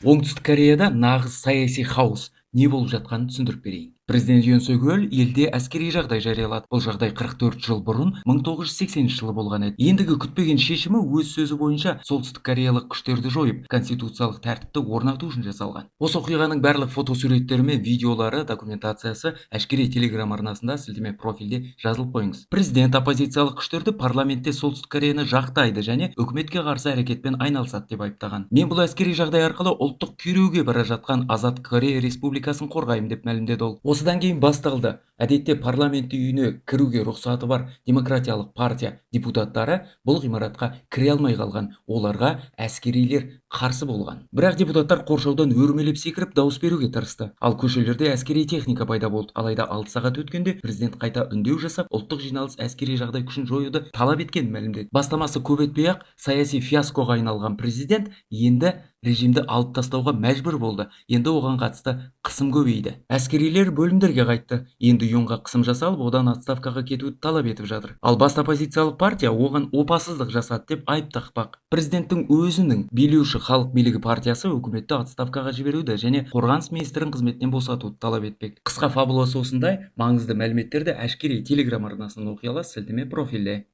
Оңтүстік Кореяда нағыз саяси хаос. Не болып жатқанын түсіндіріп берейін. Президент Юн Сок Ел елде әскери жағдай жариялады. Бұл жағдай 44 жыл бұрын, 1980 жылы болған еді. Ендігі күтпеген шешімі, өз сөзі бойынша, солтүстік кореялық күштерді жойып, конституциялық тәртіпті орнату үшін жасалған. Осы оқиғаның барлық фотосуреттері мен видеолары, документациясы Әшкере телеграм арнасында, сілтеме профильде, жазылып қойыңыз. Президент оппозициялық күштерді парламентте Солтүстік Кореяны жақтайды және үкіметке қарсы әрекетпен айналысады деп айыптаған. «Мен бұл әскери жағдай арқылы ұлттық күйреуге бара жатқан Азат Корея Республикасын қорғаймын», – деп мәлімдеді ол. Осыдан кейін басталды. Әдетте парламент үйіне кіруге рұқсаты бар Демократиялық партия депутаттары бұл ғимаратқа кіре алмай қалған. Оларға әскерилер қарсы болған. Бірақ депутаттар қоршаудан өрмелеп секіріп, дауыс беруге тырысты. Ал көшелерде әскери техника пайда болды. Алайда 6 сағат өткенде президент қайта үндеу жасап, ұлттық жиналыс әскери жағдай күшін жоюды талап еткенін мәлімдеді. Бастамасы көп өтпей ақ саяси фиаскоға айналған президент енді режимді алып тастауға мәжбүр болды. Енді оған қатысты қысым көбейді. Әскерилер бөлімдерге қайтты. Енді Юнға қысым жасалып, одан отставкаға кетуді талап етіп жатыр. Ал басты оппозициялық партия оған опасыздық жасады деп айып тақпақ. Президенттің өзінің билеуші Халық билігі партиясы үкіметті отставкаға жіберуді және қорғаныс министрін қызметінен босатуды талап етпек. Қысқа фабуласы осындай. Маңызды мәліметтерді Әшкере телеграм арнасынан оқи аласыз, сілтеме профильде.